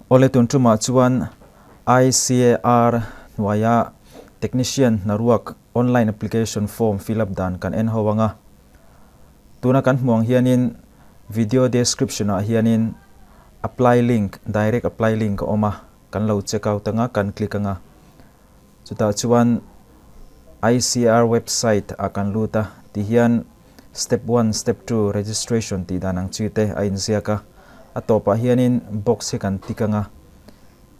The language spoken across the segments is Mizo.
Awle tun tumah chuan ICAR hnuaia Technician hnaruak online application form fill up dan kan en ho anga. Tuna kan hmuh ang hianin video description ah hianin apply link, direct apply link a awm a, kan lo check out anga kan click anga. Chutah chuan ICR website ah kan lut a, tihian step one, step two registration tih dan ang chi te a inziak a. A tawpah hianin box hi kan tick anga,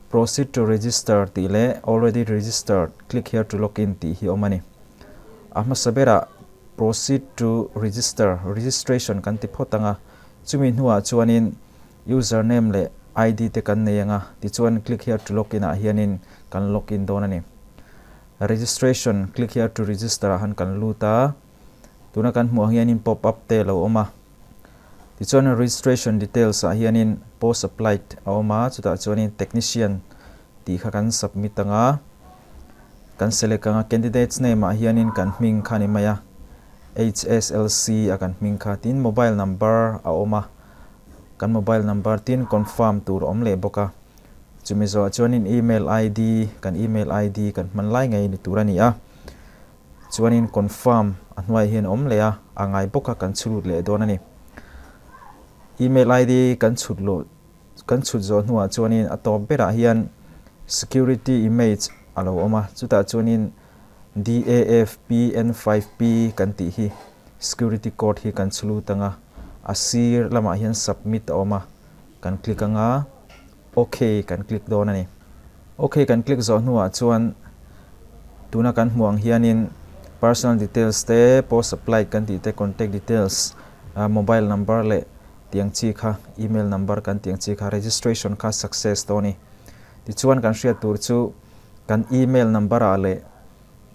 proceed to register tih leh already registered, click here to login tih hi awm a ni. A hmasa berah proceed to register, registration kan ti phawt anga, chumi hnuah chuanin Username leh ID te kan nei anga, tichuan click here to login ah hianin kan login dawn a ni. Registration, click here to register ah han kan lut a, tuna kan hmuh ang hianin pop up te a lo awm a. Tichuan registration details ah hianin post applied a awm a, chutah chuanin technician tih kha kan submit anga, kan select anga, candidate's name ah hianin kan hming kha a ni mai a, HSLC a kan hming kha, tin mobile number a awm a. Kan mobile number tin confirm tur a awm leh bawk a, chumi zawhah chuanin email ID, kan email ID kan hman lai ngei ni tur a ni a, chuanin confirm a hnuaiah hian a awm leh a, a ngai bawk a kan chhut leh dawn a ni. Email ID kan chhut loh kan chhut zawh hnuah chuanin a tawp berah hian security image a lo awm a, chutah chuanin DAFPN5P kan tih hi security code hi kan chhlut anga a sir lamah hian submit a awm a, kan click anga ok kan click dawn a ni. Ok kan click zawh hnuah chuan tuna kan hmuh ang hianin personal details te, post applied kan tih te, contact details, mobile number leh tiang chi kha email number kan tih ang chi kha registration kha success dawn a ni. Tichuan kan hriat tur chu Kan email number ah leh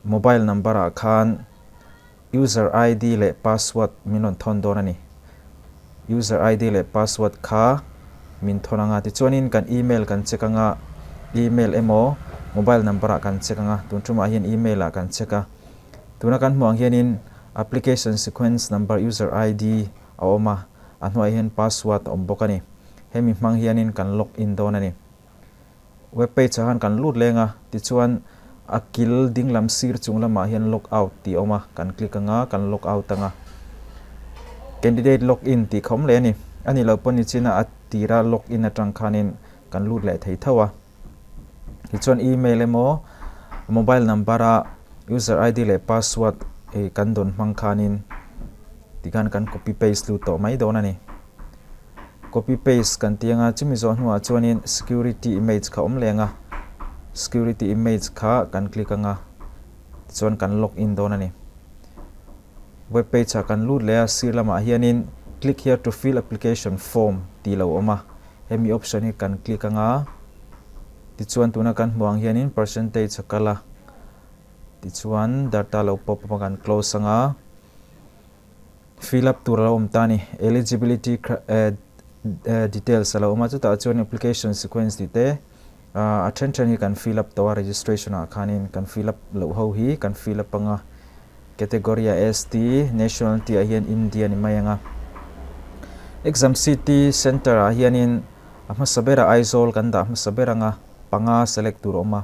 mobile number ah khan user ID leh password min rawn thawn dawn a ni. User ID leh password kha min thawn anga tichuanin kan email kan check anga email emaw mobile number ah kan check anga tun tumah hian email ah kan check a. Tuna kan hmuh ang hianin application sequence number user ID a awm a, a hnuaiah hian password a awm bawk a ni. Hemi hmang hianin kan log in dawn a ni. Web page ah khan kan lut leng a, tichuan a kil dinglam sir chung lamah hian log out tih a awm a, kan click anga kan log out anga candidate log in tih kha awm leh a ni. A nih loh pawh nichina a tira log in atang khanin kan lut leh thei tho a. Tichuan email emaw mobile number a user ID leh password kan dawn hmang khanin tikhan kan copy paste lut tawh mai dawn a ni. Copy paste kan ti anga chumi zawh hnuah chuanin security image kha awm leng a, security image kha kan click anga tichuan kan log in dawn a ni. Web page ah kan lut leh a sir lamah hianin click here to fill application form tih lo awm a, hemi option hi kan click anga tichuan tuna kan hmuh ang hianin percentage a kal a, tichuan data lo pop up a kan close anga. Fill up tur a lo awm ta a ni. Eligibility details a lo awm a, chutah chuan application sequence tih te a then then hi kan fill up tawh a, registration ah khanin kan fill up loh ho hi kan fill up anga, category ah ST, nationality ah hian India ni mai anga. Exam city centre ah hianin a hmasa berah Aizawl kan dah hmasa ber anga, panga select tur a awm a.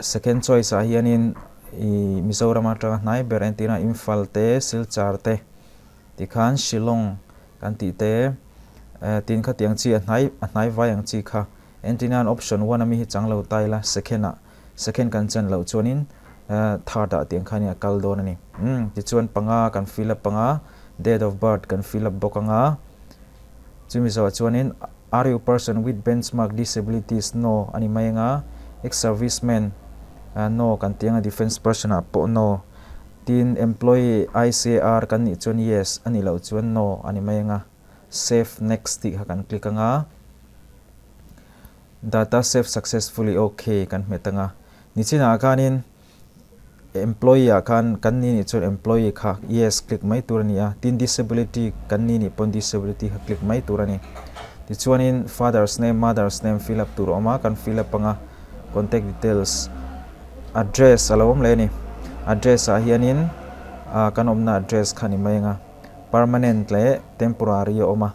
Second choice ah hianin ih Mizoram atanga hnai ber entirna Imphal te Silchar te tikhan Shillong kan tih te eh tin khatiang chi a hnai a hnai vai ang chi kha entirna option one ami hi chang lo ta ila second ah second kan chan loh chuanin eh third ah tiang khanin a kal dawn a ni umm tichuan panga kan fill up anga date of birth kan fill up bawk anga chumi zawhah chuanin Are you person with benchmark disabilities? No a ni mai anga, ex-serviceman no kan tih anga defence person ah pawh no, tin employee ICAR kan nih chuan yes a nih loh chuan no a ni mai anga, save next tih kha kan click anga, data save successfully ok kan hmet anga, nichinah khanin Employee ah khan kan ni nih chuan employee kha yes click mai tur a ni a, tin disability kan ni nih pawn disability kha click mai tur a ni. Tichuanin father's name, mother's name fill up tur a awm a, kan fill up anga contact details, address a lo awm leh a ni. Address ah hianin ah kan awmna address kha a ni mai anga permanent leh temporary a awm a.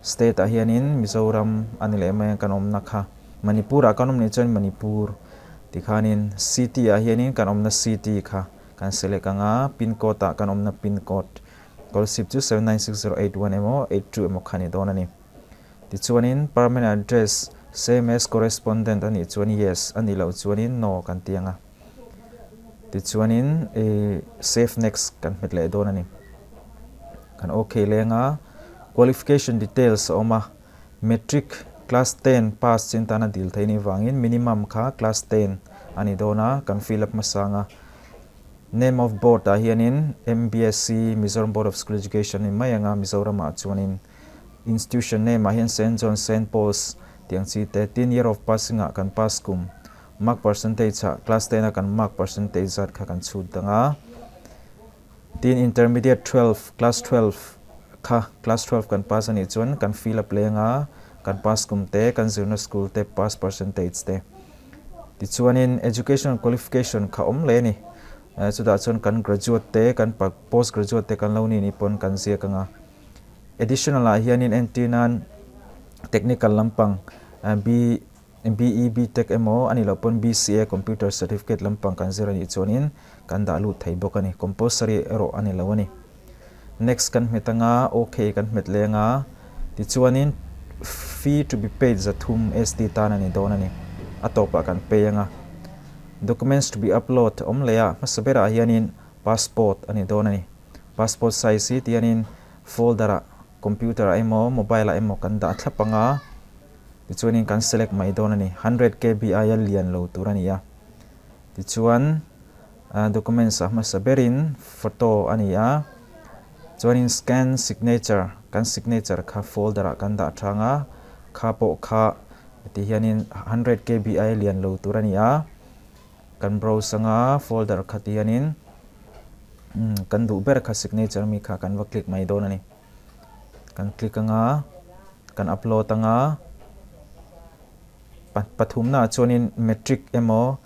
State ah hianin Mizoram a ni leh mai a kan awmna kha. Manipur ah kan awm nih chuan Manipur tikhanin city ah hianin kan awmna city kha kan select ang a, pin code ah kan awmna pin code. Scholarship chu 796081 emaw 82 emaw kha a ni dawn a ni. Tichuanin permanent address same as correspondent a nih chuan yes a nih loh chuanin no kan ti ang a. Tichuanin save next kan hmet leh dawn a ni. Kan ok leng a, qualification details a awm a, matric class 10 pass chin tana dil theih nih vangin minimum kha class 10 a ni dawn a, kan fill up hmasa ang a. Name of board ah hianin MBSE, Mizoram Board of School Education a ni mai ang a, Mizoram ah chuanin Institution name ah hian Saint John, Saint Paul's tih ang chi te, tin year of passing ah kan pass kum, mark percentage ah class 10 a kan mark percentage zat kha kan chhut dang a. Tin intermediate 12, class 12 kha class 12 kan pass a nih chuan kan fill up leng a, kan pass kum te, kan zirna school te, pass percentage te. Tichuanin educational qualification kha awm hle a ni. Chutah chuan kan graduate te, kan post graduate te kan lo ni nih pawn kan ziak ang a. Additional ah hianin entir nan technical lampang B BE BTech emaw a nih loh pawn BCA computer certificate lampang kan zir a nih chuanin kan dah lut thei bawk a ni. Compulsory erawh a ni lo a ni. Next kan hmet anga, ok kan hmet leng a, tichuanin fee to be paid 300 SD tan a ni dawn a ni. A tawpah kan pay anga. Documents to be upload awm leh a, hmasa berah hianin passport a ni dawn a ni. Passport size hi tihianin folder ah, computer ah emaw, mobile ah emaw kan dah thlap anga, tichuanin kan select mai dawn a ni. 100 KB aia lian lo tur a ni a. Tichuan documents ah hmasa berin photo a ni a, chuanin scan signature, kan signature kha folder ah kan dah thang a, kha pawh kha ti hianin 100 KB aia lian lo tur a ni a, kan browse anga folder kha ti hianin kan duh ber kha signature mi kha kan va click mai dawn a ni. Kan click anga, kan upload anga. Pathumnaah chuanin matric emaw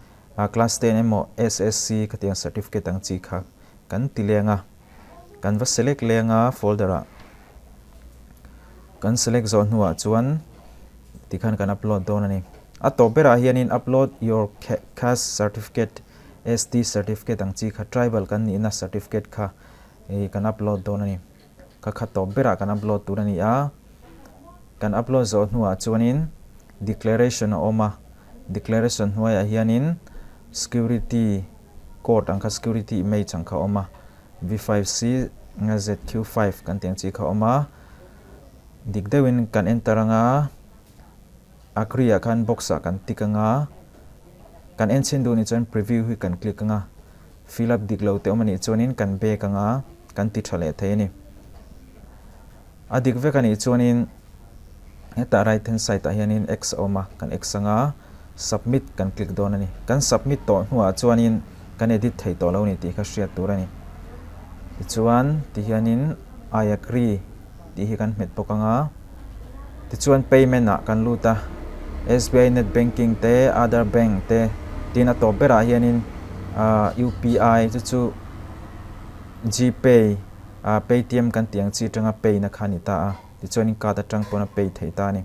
class 10 emaw SSC khatiang certificate ang chi kha kan ti leng a, kan va select leng a folder ah kan select zawh hnuah chuan tikhan kan upload dawn a ni. A tawp berah hianin upload your caste certificate, ST certificate ang chi kha tribal kan nihna certificate kha kan upload dawn a ni. Ka khat tawp berah kan upload tur a ni a, kan upload zawh hnuah chuanin declaration a awm a, declaration hnuaiah hianin security code ang kha security image ang kha a awm a, V5C ZQ5 kan tih ang chi kha a awm a, dik deuhin kan enter anga agree ah khan box ah kan tick anga, kan en chhin duh nih chuan preview hi kan click anga. Fill up dik lo te awm a nih chuanin kan bag anga kan ti tha leh thei a ni. A dik vek a nih chuanin hetah right hand side ah hianin X a awm a, kan X anga submit kan click dawn a ni. Kan submit tawh hnuah chuanin kan edit thei tawh lo a ni tih kha hriat tur a ni. Tichuan tihianin I agree tih hi kan hmet bawk anga tichuan payment ah kan lut a, SBI net banking te other bank te tin a tawp berah hianin ah UPI chu chu Gpay ah Paytm kan tih ang chi atanga pay na kha a ni ta a, tichuanin card atang pawn a pay thei ta a ni.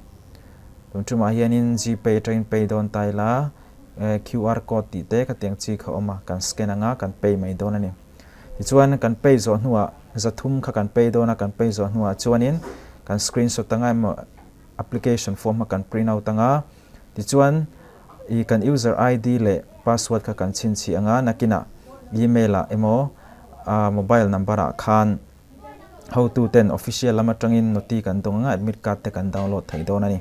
Tun tumah hianin Gpay atangin pay dawn ta ila QR code tih te khatiang chi kha a awm a, kan scan anga kan pay mai dawn a ni. Tichuan kan pay zawh hnuah 300 kha kan pay dawn a, kan pay zawh hnuah chuanin kan screenshot anga emaw application form kha kan print out anga, tichuan ih kan user ID leh password kha kan chhinchhih anga nakinah email ah emaw mobile number ah khan hotu ten official lam atangin noti kan dawng anga admit card te kan download thei dawn a ni.